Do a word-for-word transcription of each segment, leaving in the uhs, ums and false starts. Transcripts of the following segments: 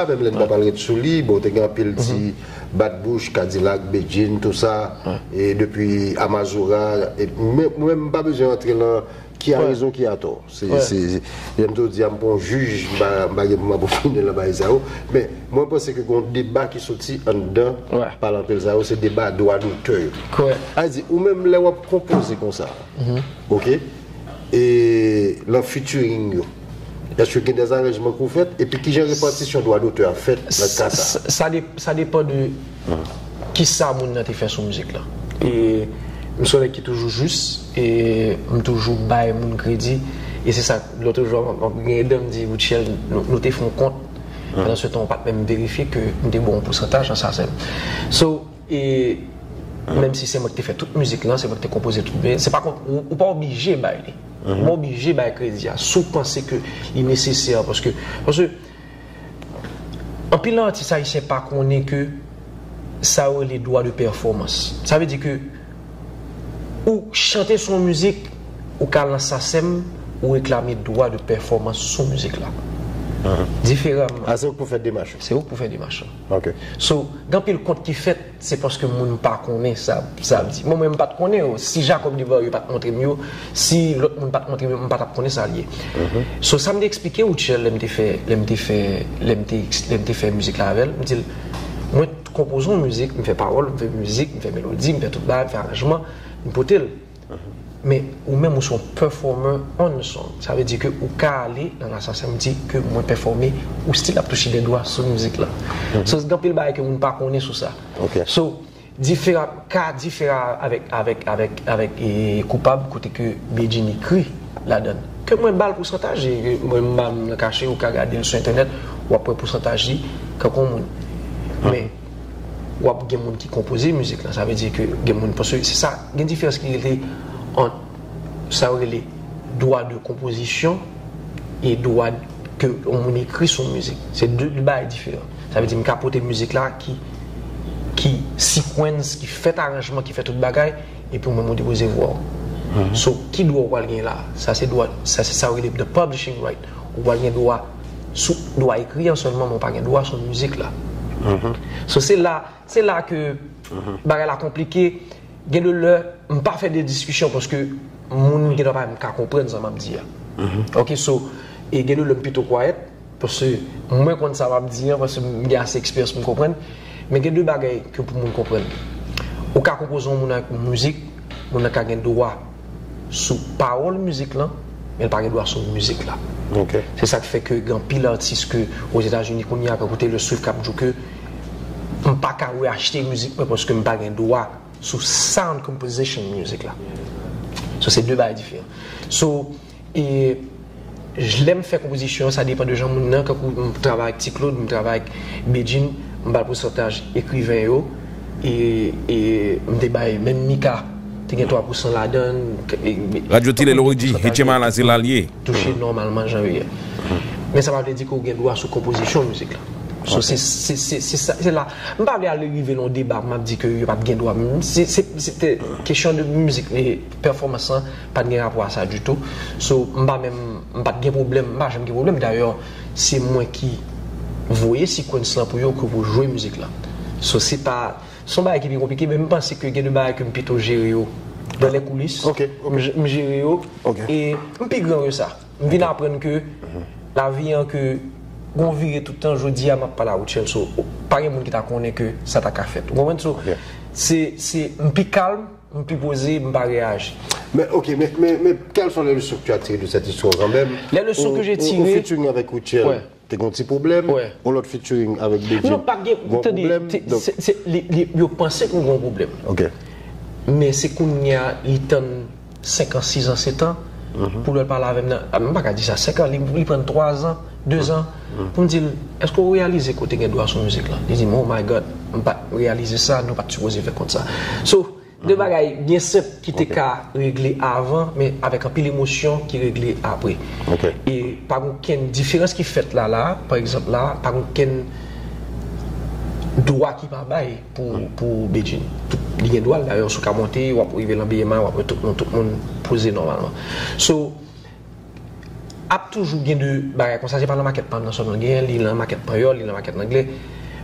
menm lè n t ap al ret sou li, bon, te gen anpil ti bat bouch, Kadilak, Bedjine, tout sa, e depi Amazora, e mwen, mwen menm, m pa bezwen rantre nan ki a rezon, ki a tò. Se, se, se, jan m te di a, m pa yon jij, m pa, m pa gen pou m ap opine nan bagay sa yo, men mwen panse ke gen yon deba ki soti anndan palanpil sa yo, se deba dwa dotè yo. Sa vle di, ou menm lè w ap konpoze konsa, oke, e nan featuring yo, èske gen de aranjman ki w fèt? Epi kijan repatisyon dwa dotè a fèt nan ka sa a? Sa, sa, sa de-, sa depann de kisa moun nan te fè sou mizik la. E m se yon nèg ki toujou jis, e m toujou bay moun kredi, e se sa, lòt jou, m ap gen dan m di, Rutshelle, nou, nou te fè yon kont, pandan se tan, w pa t menm verifye ke m te ba w yon pousantaj nan sa sèm. So, e menm si se mwen ki te fè tout mizik lan, se mwen ki te konpoze tout, men se pa kont, ou, ou pa oblije bay li. Ou pa oblije bay kredi a. Si w panse ke li nesesè, paske, paske anpil atis ayisyen pa konnen ke sa yo rele dwa de pèfòmans. Sa vle di ke ou chante sou yon mizik, ou ka al nan sasèm, ou reklame dwa de pèfòmans sou mizik la. Diferaman. Ah, se ou k pou fè demach yo? Se ou k pou fè demach lan. Ok. So, gen anpil kont ki fèt, se paske moun pa konnen sa, sa ap di. Mwen, mwen, m pa t konnen yo. Si Jacob Desvarieux pa t montre m yo, si lòt moun pa t montre m yo, m pa t ap konnen sa l ye. So, sa m te eksplike Rutshelle lè m te fè, lè m te fè, lè m te, lè m te fè mizik la avè l, m di l, mwen konpoze yon mizik, m fè pawòl, m fè mizik, m fè melodi, m fè tout bagay, m fè aranjman, m pote l. Men ou menm, ou se yon performer on the song. Sa vle di ke ou ka ale nan la sasèm di ke mwen pèfòme, ou still ap touche de dwa sou mizik la. So, gen anpil bagay ke moun pa konnen sou sa. So, difera-, ka difera avèk, avèk, avèk, avèk, e, Koupab, kote ke Bedjine ekri ladan l. Ke mwen ba l pousantaj, e, mwen, m pa nan kache, ou ka gade l sou entènèt, w ap wè pousantaj li, kankou yon moun. Men, w ap gen moun ki konpoze mizik lan. Sa vle di ke gen moun, paske se sa, gen diferans ki rete ant sa yo rele dwa de konpozisyon e dwa ke yon moun ekri sou mizik. Se de, de bagay diferan. Sa vle di, m ka pote mizik la ki, ki sequence, ki fèt aranjman, ki fè tout bagay, epi w menm ou depoze vwa w. So, ki dwa w pral gen la? Sa se dwa, sa se sa yo rele the publishing right. Ou pral gen dwa sou, dwa ekri an sèlman, men w pa gen dwa sou mizik la. So, se la, se la ke bagay la konplike. Gen de lè, m pa fè de diskisyon paske moun gen dwa pa menm ka konprann sa m ap di a. Ok, so, e gen de lè m pito kwayèt, paske mwen konn sa m ap di an, paske m gen ase eksperyans pou m konprann. Men gen de bagay ke pou moun konprann. Ou ka konpoze yon moun avèk yon mizik, moun nan ka gen dwa sou pawòl mizik lan, men l pa gen dwa sou mizik la. Se sa k fè ke gen anpil atis ke Ozetazini kounye a, ka koute Taylor Swift k ap di w ke m pa ka reachte mizik mwen paske m pa gen dwa sou sound composition music la. So, se de bagay diferan. So, e, j-, lè m fè konpozisyon, sa depann de jan moun nan, kankou m travay ak Ti Claude, m travay ak Bedjine, m ba l pousantaj ekriven yo, e, e m te bay menm Mika, te gen twa pousan ladan l, e, Radio Tile Loriji, H M I la, se la l ye. Touche nòmalman jan yo ye. Men sa pa vle di ke w gen dwa sou konpozisyon mizik la. So, se, se, se, se sa, se la. M pa vle al rive nan yon deba, m ap di ke yo pa t gen dwa. Se, se, se te kesyon de mizik, e pèfòmans lan pa t gen rapò a sa ditou. So, m pa menm, m pa t gen pwoblèm, m pa janm gen pwoblèm. Dayè, se mwen ki voye sequence lan pou yo, ke pou jwe mizik la. So, se pa, se yon bagay ki byen konplike, men m panse ke gen de bagay ke m pito jere yo dans les coulisses. M j-, m jere yo. E m pi gran ke sa. M vin aprann ke lavi an ke gon vire tout tan, jodi a m ap pale a Rutshelle, so, pa gen moun ki ta konnen ke sa ta ka fèt. Ou konprann? So, se, se, m pi kalm, m pi poze, m pa reyaji. Mais, ok, mais, mais, mais quelles sont les leçons que tu as tirées de cette histoire quand même? Les leçons que j'ai tirées, au featuring avec Rutshelle, te gen yon ti pwoblèm, yon lòt featuring avec Bedjine. Non, pa gen, tande, se, se, li, li, yo panse ke gon pwoblèm. Men se kounye a, li tann senk an, sis an, sèt an, pou l pale avè m nan, a, m pa ka di sa, senk an, li, li pran twa zan, de zan, pou m di l, èske w reyalize ke w te gen dwa sou mizik lan? Li di m, oh my God, m pa t reyalize sa, nou pa t sipoze fè konsa. So, de bagay byen senp ki te ka regle avan, men avèk anpil emosyon ki regle apre. E pa gen okenn diferans ki fèt la, la, pa egzanp la, pa gen okenn dwa ki pa bay pou, pou Bedjine. Tout, li gen dwa l, dayè, si w ka monte, w ap rive nan B M A, w ap wè tout moun, tout moun poze nòmalman. So, ap toujou gen de bagay konsa, se pa nan makèt pa m nan sèlman l genyen, li nan makèt panyòl, li nan makèt anglè.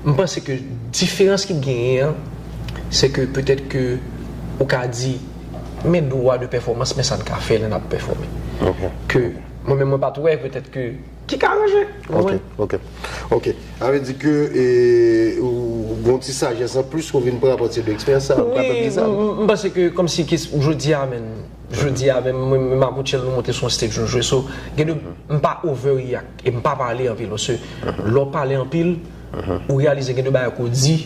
M panse ke diferans ki genyen an, se ke petèt ke ou ka di, men dwa de pèfòmans, men sa n ka fè lè n ap pèfòme. Ke mwen menm mwen pa t wè, petèt ke ki ka ranje, ou konprann? Ok, ok. Sa vle di ke e, ou gen yon ti sajès an plis ke w vin pran apati de eksperyans sa, ou kapab di sa? Wi, m, m, m panse ke kòmsi jodi a menm, jodi a menm, mwen menm ak Rutshelle nou monte sou yon stage nou jwe, so, gen de, m pa overreact, e m pa pale anpil, paske lè w pale anpil, ou reyalize gen de bagay ke w di,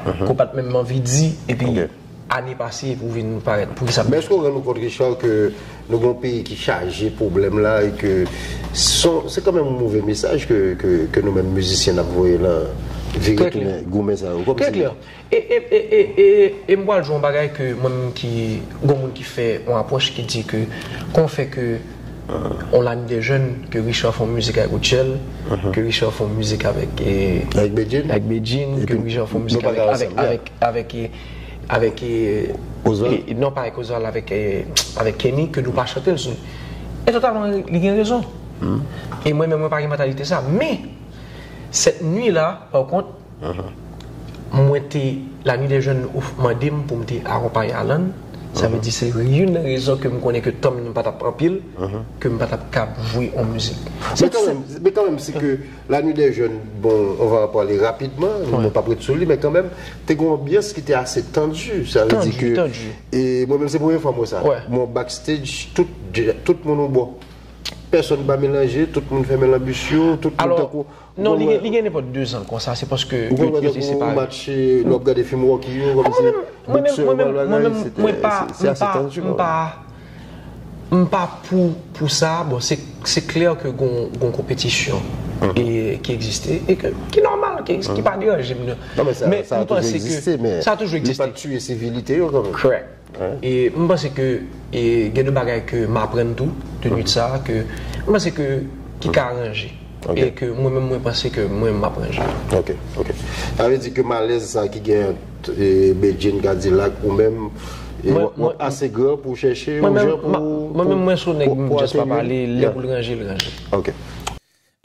ke w pa t menm anvi di, epi ane pase epi w vin parèt. Poukisa m di sa? Men èske w rann ou kont, Richard, ke nou gen yon peyi ki chaje pwoblèm la e ke se kanmenm yon move mesaj ke, ke, ke nou menm mizisyen n ap voye lan, vire tounen goumen sa yo? Trè klè. E, e, e, e, e, e m pral di w yon bagay ke mwen menm ki, gen moun ki fè yon apwòch ki di ke, kòman fè ke yon Lani dè Jèn, ke Richard fè yon mizik avèk Rutshelle, ke Richard fè yon mizik avèk, e, avèk Bedjine, ke Richard fè yon mizik avèk, avèk, avèk, e, avèk, e, e, non, pa avèk Oswald, avèk, e, avèk Kenny, ke nou pa chante l sou. E totalman, li gen rezon. E mwen menm, mwen pa gen mantalite sa. Men, cette nuit-là, par contre, mwen te, Lani dè Jèn mande m pou m te akonpaye Alan. Sa vle di se youn nan rezon ke m konnen ke tan m pa t ap anpil, ke m pa t ap kab jwe yon mizik. Men kanmenm, men kanmenm, se ke Lani dè Jèn, bon, on va parler rapidman, nou p ap ret sou li, men kanmenm, te gen yon anbyans ki te ase tandi. Sa vle di ke, e mwen menm, se premye fwa m wè sa. Mwen backstage, tout, tout moun yon bò. Pèsonn pa melanje, tout moun fèmen lan bis yo, tout moun tankou. Non, li gen, li gen nenpòt de zan konsa, se paske yo, yo te separe. Ou match, lè w ap gade fim Rocky yo, kòmsi boksè yo pral bagay, se te, se, se ase tandi, m pa, m pa pou, pou sa, bon, se, se klè ke gon, gon konpetisyon e, ki egziste, e ke, ki nòmal, ki, ki pa deranje m, non. Non, men sa, men sa toujou egziste, men sa toujou egziste. Li pa tiye sivilite yo, kanmenm. Correct. E m panse ke, e, gen de bagay ke m aprann tou, de nuit sa, ke m panse ke ki ka ranje. E ke mwen menm, mwen panse ke mwen, m ap ranje. Ok, ok. Sa vle di ke malèz sa ki gen ant, e, Bedjine, Kadilak, ou menm, e, w ap ase gran pou chèche yon jan pou, mwen menm, mwen sou nèg, m just pa pale, lè pou l ranje, l ranje. Ok.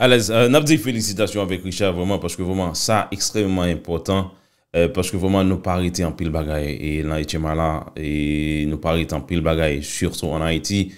Alèz, e, n ap di felisitasyon avèk Richard, vrèman, paske vrèman, sa ekstrèmman enpòtan. E, paske vrèman nou pa rete anpil bagay, e, nan H M I la, e nou pa rete anpil bagay, sitou ann Ayiti.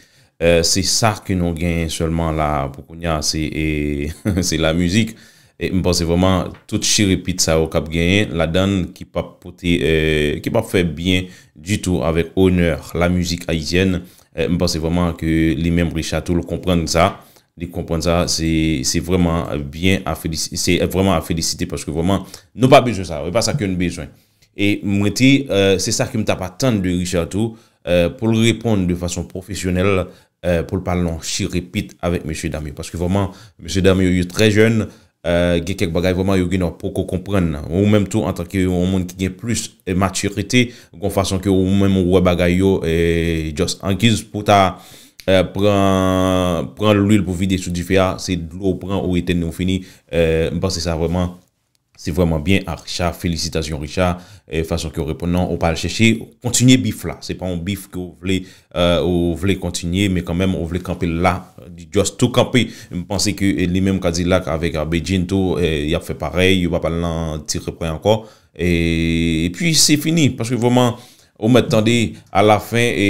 E, se sa ke nou genyen sèlman la pou kounye a, se, e, se la mizik. E m panse vrèman tout chirepit sa yo k ap genyen ladan l ki p ap pote, e, ki p ap fè byen ditou avèk onè la mizik ayisyèn. E, m panse vrèman ke li menm Richard tou l konprann sa. Li konprann sa, se, se vrèman byen a felisi-, se vrèman a felisite paske vrèman, nou pa bezwen sa. E pa sa ke nou bezwen. E mwen te, e, se sa ke m t ap atann de Richard tou, e, pou l reponn de fason pwofesyonèl, e, pou l pa lan chirepit avèk mesye dam yo. Paske vrèman, mesye dam yo, yo trè jèn, e, gen kèk bagay vrèman yo gen dwa poko konprann. Ou menm tou, antanke yon moun ki gen plis, e, matirite, gon fason ke ou menm ou wè bagay yo, e, just angiz pou ta, e, pran, pran lwil pou vide sou dife a, se dlo ou pran, ou etèn, ou fini. E, m panse sa vrèman, se vrèman byen a Richard. Felisitasyon, Richard. E, fason ke w reponn nan, ou pa al chèche, kontinye bif la. Se pa yon bif ke w vle, e, ou vle kontinye, men kanmenm, ou vle kanpe la. Just tou kanpe. M panse ke, e, li menm Kadilak avèk, e, Bedjine tou, e, y ap fè parèy, yo p ap al nan ti refren ankò. E, epi se fini, paske vrèman, ou mèt tande, alafen, e,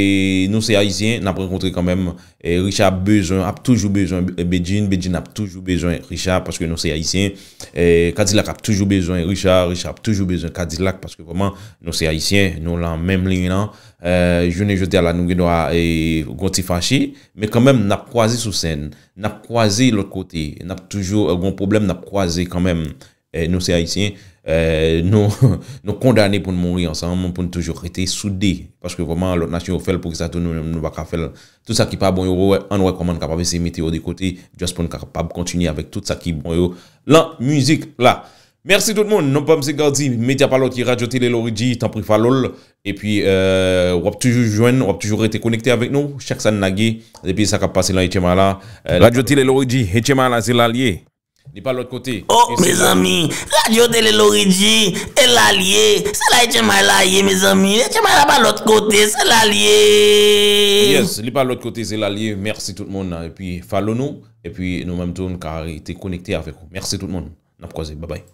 nou se Ayisyen, n ap rankontre kanmenm. E, Richard ap bezwen, ap toujou bezwen Bedjine, Bedjine ap toujou bezwen Richard, paske nou se Ayisyen. E, Kadilak ap toujou bezwen Richard, Richard ap toujou bezwen Kadilak, paske vrèman, nou se Ayisyen, nou lan menm liy lan. E, jounen jodi a la, nou gen dwa, e, gon ti fache, men kanmenm, n ap kwaze sou sèn, n ap kwaze lòt kote, n ap toujou, e, gon pwoblèm, n ap kwaze kanmenm. E, nou se Ayisyen, e, nou, nou kondane pou n mouri ansanm, pou n toujou rete soude. Paske vrèman, lòt nasyon yo fè l, poukisa tou nou menm nou pa ka fè l? Tout sa ki pa bon yo, wè, ann wè kòman n kapab eseye mete yo de kote, just pou n kapab kontinye avèk tout sa ki bon yo lan mizik la. Mèsi tout moun. Non pa m se Gardy, medya pa lòt ki Radyo Tele Loridji, tanpri follow l. Epi, e, w ap toujou jwenn, w ap toujou rete konekte avèk nou. Chak sa n lage, depi sa k ap pase lan H M I la. E, Radyo Tele Loridji, H M I la, se la l ye. Li pa lòt kote. Oh, mezanmi, Radyo Tele Loridji, e la l ye. Se la H M I la ye, mezanmi. H M I la pa lòt kote, se la l ye. Yes, li pa lòt kote, se la l ye. Mèsi tout moun. Epi, follow nou. Epi nou menm tou, nou ka rete konekte avèk ou. Mèsi tout moun. N ap kwaze. Babay.